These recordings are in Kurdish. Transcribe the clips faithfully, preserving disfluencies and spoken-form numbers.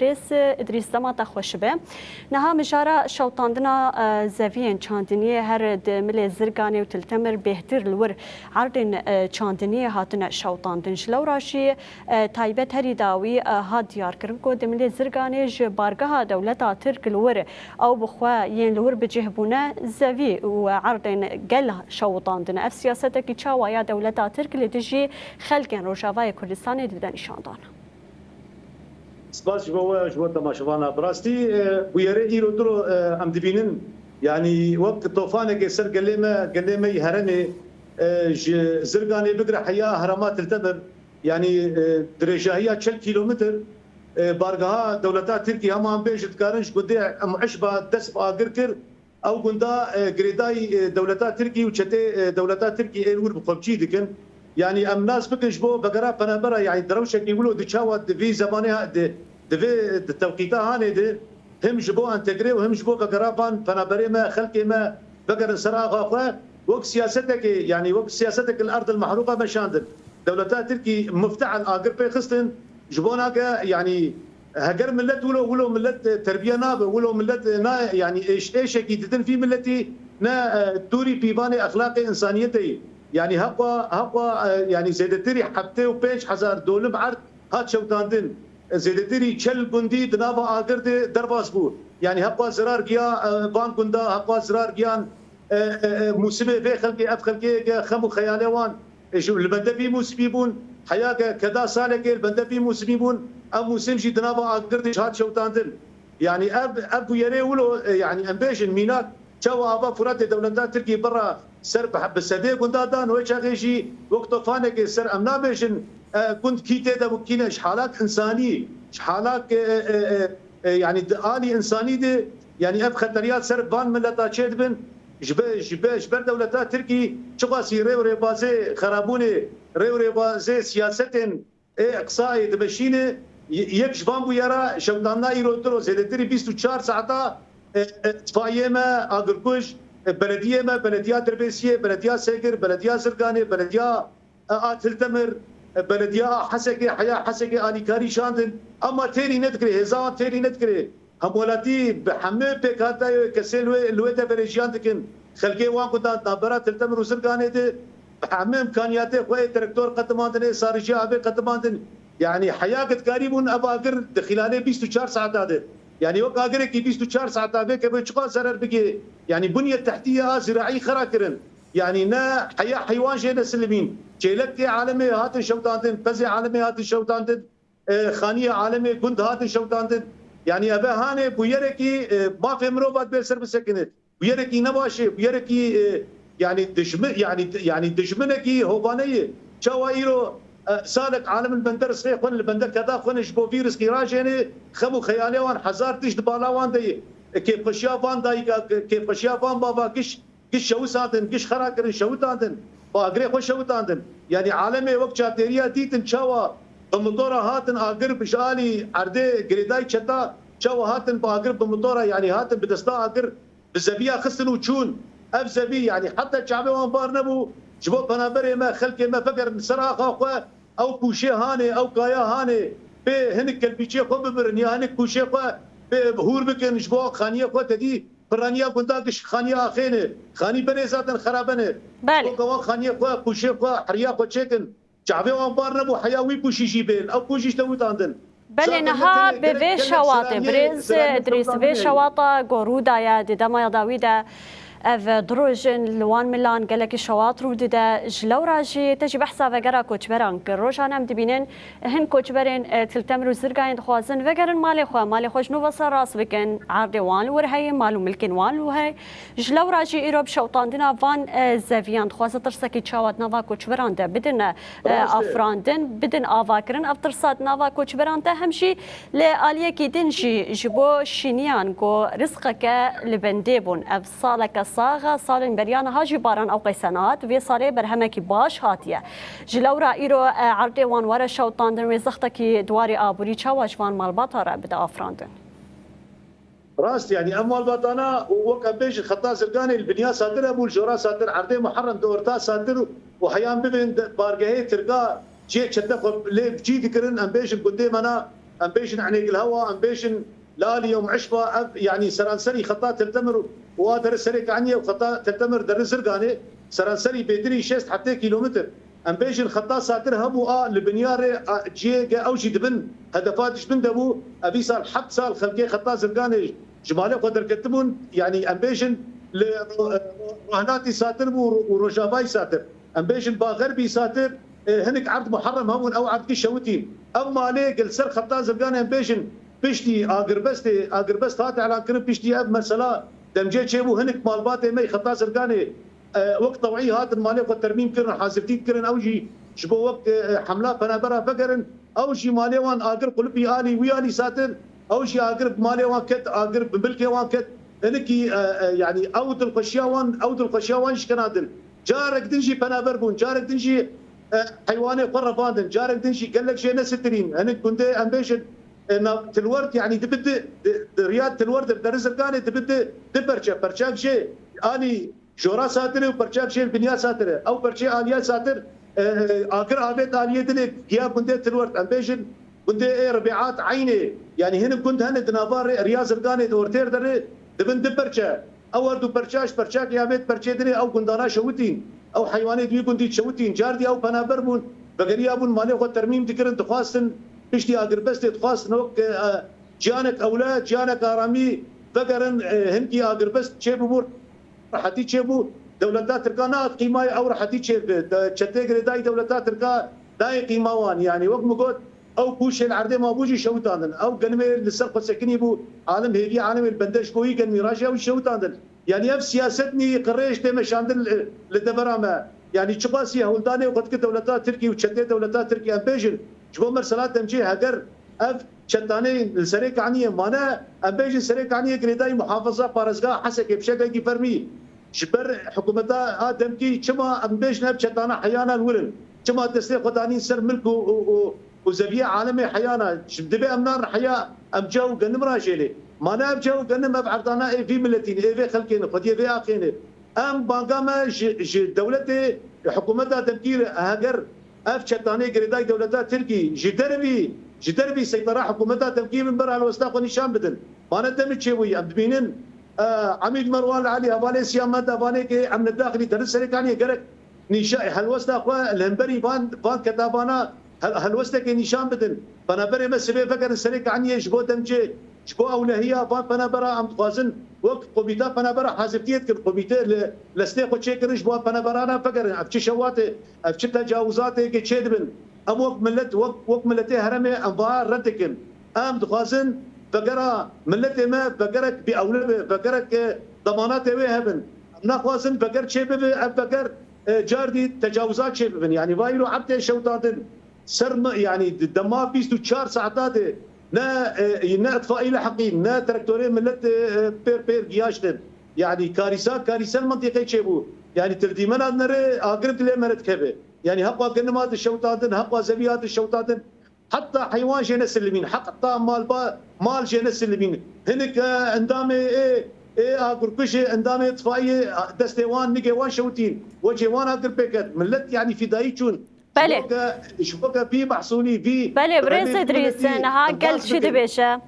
Rêz Idrîs, dema te xweş be. Niha mijara şewitandina, e, zeviyên çandiniyê her di milê Zirganê û Til Temir bêhtir li wir erdên, e, çandiniyê hatine şewitandin. Ji lewra jî, e, taybet herî dawî, e, hat diyarkirin ku di milê Zirganê ji bargeha dewleta Tirk li wir ew bi xwe yên li wir bi cih bûne, zevî û erdên gel şewitandine. Ev siyasetekî çawa ya dewleta Tirk li dijî xelkên Rojavayê Kurdistanê dide nîşandan? Spas ji bo we, ji bo temaşevana. Bi rastî, e, bûyerê îro diro, e, em dibînin, yanî wek tofanekê ser gelê me, gelê me yî herêmê, e, ji Zirganê bigire heya herêma Til Temir, yanî, e, dirêjahiya çil kîlometr, e, bargeha dewleta Tirkî, hema em bêjin dikarin ji gundê Em Eşba dest bi agir kir, ew gunda, e, girêdayî, e, dewleta Tirkî û çetê, e, dewleta Tirkî ên wir bi xwe bi cî dikin. Yanî em nas bikin ji bo vegera penabera, yanî di rewşekî wilo di çawa di vî zemanê ha-, di, di vê, di tewqîta hanê de him ji bo entegre û him ji bo vegera van penaberê me, xelkê me vegerin ser axa xwe, wek siyasetekê, yanî wek siyasetekê li erdil mehruqa meşandin. Dewleta Tirkî mifte'el agir pê xistin, ji bo nake, yanî Heger millet wilo, wilo millet, e, terbiye nabe, wilo millet, e, na, yanî êş-, êşekî didin vî milletî ne, e, dûrî pîvanê exlaqê însaniyetê yî. Yanî heqwa, heqwa, e, yanî zêdetirî heftê û pênc hezar dolim erd hat şewitandin. E, zêdetirî çil gundî di nava agir de derbas bû. Yanî heqwa zirar giya, e, van gunda, heqwa zirar giyan, e, e, e, mûsimê vê xelkê, ev xelkê yeke xem û xeyalê wan, e, ji, li bende vî mûsimî bûn, heya ke keda salekê li bende vî mûsimî bûn, ev mûsim jî di nava agir de hat şewitandin. Yanî ev, ev bûyerê wilo, e, yanî em bêjin mînak, çawa ava Furatê dewleta Tirkî bira ser bi, bi sedê gunda dan, wê çaxê jî wek tofanekê ser em nabêjin, e, gund kî tê de bû kî ne, ji halak însanî, ji halak, e, e, e, e, yanî di alî însanî de, yanî ev xeteriya ser van mileta çêdibin, ji be-, ji be-, ji ber dewleta Tirkî çiqasî rê û rêbazê xerabûnê, rê û rêbazê siyasetên ê qisayê dimeşîne, y-, yek ji van bûyera şewitandina îro diro zêdetirî bîst û çar saeta, e, e, itfaiyê me, agirkuj, e, belediyê me, belediya Dirbêsiyê, belediya Sêgir, belediya Zirganê, belediya, e, a Til Temir, e, belediya a Hesekê, heya Hesekê alîkarî şandin. Ema têrî nedikirê, hêza wan têrî nedikirê. Hemwelatî bi hemû pêkhatayê kesê li wê, li wê deverê jiyan dikin. Xelkê wan ku da navbera Til Temir û Zirganê de bi hemû imkaniyatê xwe ê traktor qetimandin, ê sarîjê avê qetimandin. Yanî heya ki dikarîbûn ev agir di xîlalê bîst û çar saeta de. Yanî wek agirekî bîst û çar saeta vê kevê çiqas zerer bigê. Yanî bunyet tehtî ya ziraî xera kirin. Yanî ne heya heywan jê nesilimîn. Çêlek tê alemê hatin şewitandin, pezê alemê hatin şewitandin. E, xaniyê alemê gund hatin şewitandin. Yanî eve hanê bûyerekî, e, mafê mirova dibê ser bisekine. Bûyerekî nebaş e, bûyerekî, e, yanî dijmin, yanî, yanî dijminekî hovane ye. Çawa îro, e, salek alim li bende rizqê xwe ne, li bende keda xwe ne, ji bo vî rizqî rajêne, xem û xeyalê wan hezar tişt di bala wan de ye. E, kêfxweşiya van dayika, kê-, kêfxweşiya van bava giş Giş şewitandin, giş xera kirin, şewitandin. Bi agirê xwe şewitandin. Yanî alemê wek çavdêriya dîtin çawa bi motora hatin agir ji alî erdê girêdayî çeta, çawa hatin bi agir bi motora, yanî hatin bi desta agir bi zeviya xistin û çûn. Ev zevî, yanî heta çavê wan bar nebû, ji bo penaberê me, xelkê me vegerin ser axa xwe, ew pûşê hanê, ew kaya hanê, pê hinik kelbîçê xwe bibirin ya hinik pûşê xwe pê hûr bikin, ji bo xaniyê xwe tedî Piraniya gunda giş xaniya axê ne. Xanî berê zaten xerabe ne. Belê. Weke wan xaniyê xwe, pûşê xwe, heriya xwe çêkin. Çavê wan bar nebû, heya wî pûşî jî bên. Ew pûşî ji te witandin. Belê, zaten niha ne tenê bi vê gelek, gelek şewatê, seraniyê, birêz seraniyê Idrîs, vê şewata gorû daye, di demaya dawî de ev dirojin li wan milan gelekî şewat rû dide. Ji lewra jî te jî behsa vegera koçberan kir. Rojan em dibînin, Hin koçberên, e, Til Temir û Zirgayên dixwazin vegerin malê xwe, malê xwe ji nû ve serrast bikin, erdê wan li wir heye, mal û milkên wan li wir heye. Ji lewra jî îro bi şewitandina van, e, zeviyan dixwaze tirsekî çawa di nava koçberan de bidin, e, Rast e. afirandin, bidin avakirin. Ev tirsa di nava koçberan de hem jî li aliyekî din jî ji bo şîniyan ku rizqeke li bendê bûn. Ev saleke sax e, salên beriya niha jî baran ew qeyse nehat. Vê salê berhemekî baş hatiye. Ji lewra îro, e, erdê wan were şewitandin, wê zextekî di warê aborî çawa ji van malbata re bide afirandin? Rast, yanî ev malbatana û wek em bêjin xeta Zirganê li binya satir hebû, li jora satir, erdê Muharrem di orta satir û heyan bibên di bargehê Tirka cihê çete xwe lê cî dikirin, em bêjin gundê me na em bêjin Enêgilhewa, em bêjin li alî Em Eşba, ev, yanî seranserî xeta Teltemir û a deri Serê Kaniyê û xeta Teltemir deri Zirganê, seranserî bêtirî şêst heftê kîlometr. Em bêjin xeta Satir hebû a li binyarê, a, cihê ge ew jî dibin hedefa dijmin de bû. Ev îsal heft sal xelkê xeta Zirganê ji malê xwe derketibûn. Yanî em bêjin li ro-, ro-, rohnatî Satir bû û rojavayî Satir. Em bêjin baxerbî Satir, e, hinik erd Muharrem hebûn, ew erdkî şewitîn. Ev malê gel ser xeta Zirganê em bêjin piştî agirbestê, agirbest hat elan kirin, piştî ev mesela demcê çêbû, hinik malbatê me xeta Zirganê, e, wek tewî hatin malê xwe termîm kirin, hazirtî kirin, ew jî ji bo wek, e, hemla penabera vegerin, ew jî malê wan agir qulipî alî wî alî Satir, ew jî agir bi malê wan ket, agir bi milkê wan ket. Hinikî, e, e, yanî ew dilxweşiya wan, ew dilxweşiya wan ji kena din. Carek din jî penaber bûn, carek din jî, e, heywanê xwe revandin, carek din jî gelek jê nesitirîn. Hinik gundê em bêjin, e, nav Tilwert, yanî dibi di, di, di riya Tilwert, di deri Zirganê dibi di, di perçe, perçek jê alî jora Satirê û perçek jê binya Satirê. Ew perçê aliya Satir, e, e, agir avêt aliyê dilê giya gundê Tilwert. Em bêjin gundê ê Ribîat Eynê. Yanî hinik gund hene di nava rê-, riya Zirganê di ortêr de rê dibin di perçe. Ew her du perçe ji perçakê avêt perçê dilê ew gundana şewitîn. Ew heywanê di wî gundî şewitîn. Car dî ew penaber bûn. Vegeriya bûn malê xwe termîm dikirin, dixwastin piştî agirbestê dixwastin wek, e, ciyanek ewle, ciyanek aramî vegerin, e, hinkî agirbest çêbibû, rehetî çêbû. Dewleta Tirka nehat qîmayê ew rehetî çêbe. De-, çetê girêdayî dewleta Tirka dayê qîma wan. Yanî wek min got, ew kûşê li erdê mabû jî şewitandin. Ew genimê li ser xwe sekinî bû, alim hêvî alimê li bende ji bo wî genimî raje ew jî şewitandin. Yanî ev siyaset nî qirêj tê meşandin li, li devera me. Yanî çiqasî hewldanê xwe dike dewleta Tirkî û çetê dewleta Tirkî em bêjin, ji bo mesela demcê heger ev çetanê li Serê Kaniyê mane, em bêjin Serê Kaniyê girêdayî muhafaza parêzgeha Hesekê bi şeklekî fermî ji ber hikûmeta a demkî çima em bêjin ev çetana heyana li wir in? Çima destê xwe danîn ser milk û, û, û, û zeviyê alemê heyana? Ji, divê em nan heya em ceh û genim rajêlê. Mane ev ceh û genim ev erdana ê vî miletî ne, ê vê xelkê ne, xwediyê vê axê ne. Em banga me ji, ji dewletê, hikûmeta demkî re, heger ev çetanê girêdayî dewleta Tirkî ji dervî, ji dervî seytara hikûmeta demkî bin, ber helwesta xwe nîşan bidin. Mane demê çêbûyî em dibînin, e, Emîd Merwan li alî hevalê Siyamed, hevalê ke em li daxilî derin Serê Kaniyê gerek nîşa-, helwesta xwe li hemberî van, van ketavana hel-, helwestekê nîşan bidin. Penaberê me sibê vegerin Serê Kaniyê ji bo demcê, ji bo ewlehiya van penabera em dixwazin wek komîta penabera hazirtiyê dikin. Komîte li lestê xwe çêkirin ji bo penaberana vegerin. Ev çi şewatê, ev çi tecawizatê ke çêdibin. Em wek milet, wek, wek miletê herêmê em va red dikin. Em dixwazin vegera miletê me vegerek bi ewle be, vegerek, e, demanatê wê hebin. Em naxwazin veger çê bibe, ev veger, e, car dî tecawizat çê bibin. Yanî va îro erdê şewitandin ser mi, yanî di dema bîst û çar saeta de ne, e, ne itfaî li heqî, ne traktorê milet, e, pêr pêr giyaştin. Yanî karîsa, karîsel mintîqê çêbû. Yanî tivdîmena nerê agir dilê me re dikeve. Yanî heqwa genim hate şewitandin, heqwa zevî hate şewitandin. Heta heywan jê nesilimîn, heta mal ba-, mal jê nesilimîn. Hinik, e, endamê ê, ê agirkujê, endamê itfaiyê, destê wan, nigê wan şewitîn. Wecê wan agir pêket. Millet, yanî fidayî çûn. Belê. Ji bo ke, ji bo ke vî mehsûlî, vî Belê, birêz Îdrîs, niha gel çi dibêje?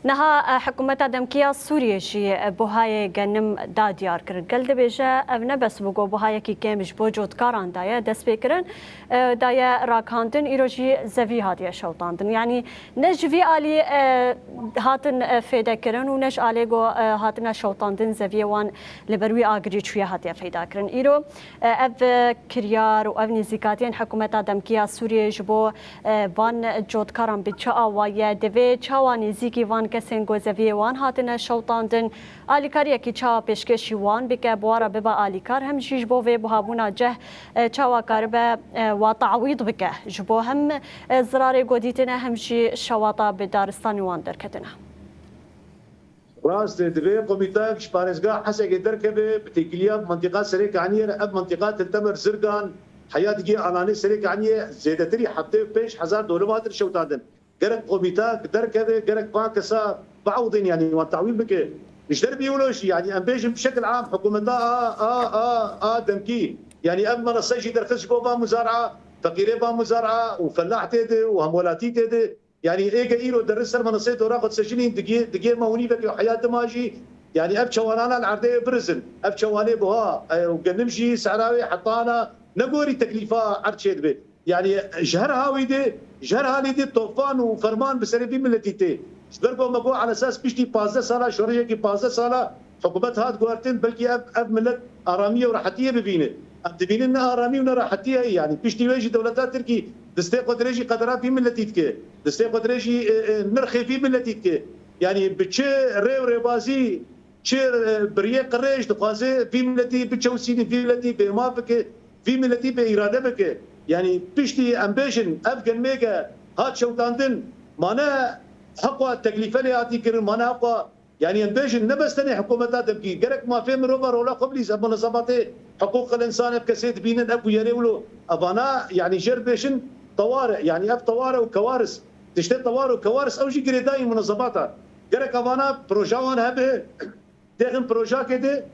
Niha, e, hikûmeta demkî ya Sûriyê jî, e, buhayê genim da diyar kirin. Gel dibêje, ev ne bes bû ku buhayekî kêm ji bo cotkaran daye dest pê kirin, e, daye ragihandin, îro jî zevî hatiye şewitandin. Yanî ne ji vî alî, e, hatin, e, fêde kirin û ne ji alê ku, e, hatine şewitandin zeviyê wan li ber wî agirî çûye hatiye feyda kirin. Îro, e, ev, e, kiryar û ev nêzîkatiyên hikûmeta demkî ya Sûriyê ji bo, e, van cotkaran bi çi awa ye? Divê çawa nêzîkî van kesên ku zeviyê wan hatine şewitandin? Alîkariyekî çawa pêşkêşî wan bike, bi wan re bibe alîkar, hem jî ji bo vê buhabûna ceh, e, çawa karibe, e, wa teawîd bike? Ji bo hem, e, zirarê ku dîtine hem jî şewata bi daristanê wan derketine. Rast e, divê komîtayek ji parêzgeha Hesekê derkeve, bi têkiliya mintîqa Serê Kaniyê re, ev mintîqa Til Temer Zirgan, heya digê alanê Serê Kaniyê zêdetirî heftê û pênc hezar dolim hatin şewitandin. Gerek komîtayek derkeve, gerek van kesa biewdin, yanî wan teawîl bike. Ji dervî wilo jî, yanî em bêjin bi şekil am, hikûmeta a, a, a, a demkî, yanî ev menase jî derxist ji bo van muzara, feqîrê van muzara û felah tê de û hemwelatî tê de. Yanî êge îro derin ser menasê dora xwe diseşinîn, digê, digê me hûnî veke heyatê ma jî, yanî ev çewanana li erdê birizin. Ev çewanê buha, e, û genim jî sehra wê hetana negorî teklîfa erd çêdibe. Yanî ji her hawî de, ji her halî de tofan û ferman bi serê vî miletî tê. Ji ber ku me got, elesas piştî pazdeh sala, şoreşekî pazdeh sala hikûmet hat guhertin, belkî ev, ev milet aramiyê û rehetiyê bibîne. Em dibînin ne aramî û ne rehetî heye. Yanî piştî wê jî dewleta Tirkî destê xwe dirêjî qedera vî miletî dike. Destê xwe dirêjî, e, e, nirxê vî miletî dike. Yanî bi çi rê û rêbazî, çi, e, biriyê qirêj dixwaze vî miletî biçewsîne, vî miletî bêmaf bike, vî miletî bêîrade bike. Yanî piştî em bêjin ev genmêge hat şewitandin, ma ne heqwa teklîfe lê hatî kirin, ma ne heqwa, yanî em bêjin ne bes tenê hikûmeta demkî, gerek mafê mirova rola xwe bilîze, munezematê hiqûqil însan ev kesê dibînin, ev bûyerê wilo, evana, yanî jêr bêjin tewar e, yanî ev tewar e û kewaris. Tiştê tewar û kewaris ew jî girêdayî munezemata. Gerek evana proja wan hebe, dêxin projake de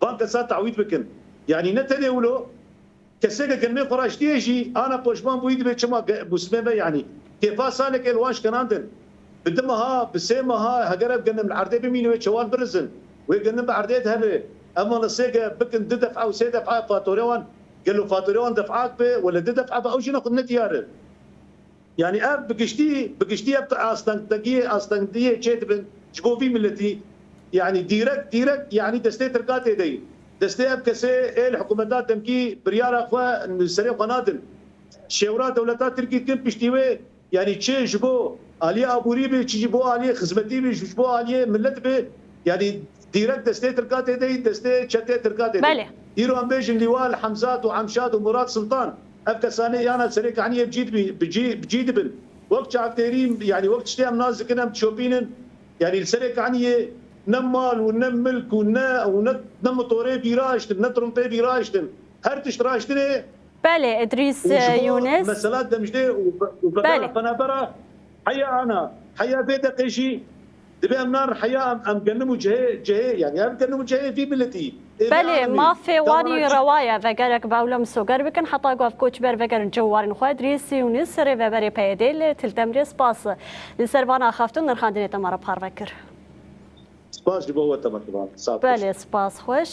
van kesa tawîd bikin. Yanî ne tenê wilo, kesê ke genimê xwe raştiye jî ana poşman bûyî dibe çima ge-, muslimê me yanî. Kêfa salekê li wan şkenandin. Bi du meha, bi sê meha heger ev genim li erdê bimîne wê çewan birizin. Wê genim bi erdê de hebe. Ev manasê ke bikin du def'a û sê def'a fatorê wan, gelo fatorê wan def'ak be, wele du def'a be ew jî ne xwe ne diyar e. Yanî ev bi giştî, bi giştî ev astengdegiyê, astengdiyê çêdibin ji bo vî miletî. Yanî dîrek, dîrek, yanî destê Tirka tê de yî. Destê ev kesê ê li hikûmeta demkî biryara xwe li serê xwe nadin. Şêwra dewleta Tirkî dikin piştî wê, yanî çi ji bo aliyê aborî be, çi ji bo aliyê xizmetî be, ji bo aliyê milet be, yanî dîrek destê Tirka tê de yî, destê çetê Tirka tê de yî. Belê. Îro em bêjin Lîwal Hemzat û Emşad û Murat Sultan, ev kesanê yana serê kehniyê bi cî dibi-, bi cî, bi cî dibin. Wek çavdêrî, yanî wek tiştê em nas dikin, em dişopînin. Yanî li serê kehniyê ne mal û ne milk û ne, û ne, ne motorê bîra aştin, ne trompê bîra aştin. Her tişt raştinê. Belê, Îdrîs Û ji bo Yûnis. Mesela Demjidê û be-, û Belê. Bebera, Penabera, heya ana, heya vê deqê jî dibe em nan heya em, em genim û cihê, cihê, yanî ev genim û cihê vî miletî. Ê, Belê, mafê wan î rewa ye, vegerek bawle misoger bikin, heta ku ev koçber vegerin cihwarên xwe. Îdrîs Yûnis, rêveberê P Y D'ê li Til Demrê, spas li ser van axaftin û nirxandinê te me re parve kir. Spas ji bo we, Temekivan. Sağ ol. Belê, spas xweş.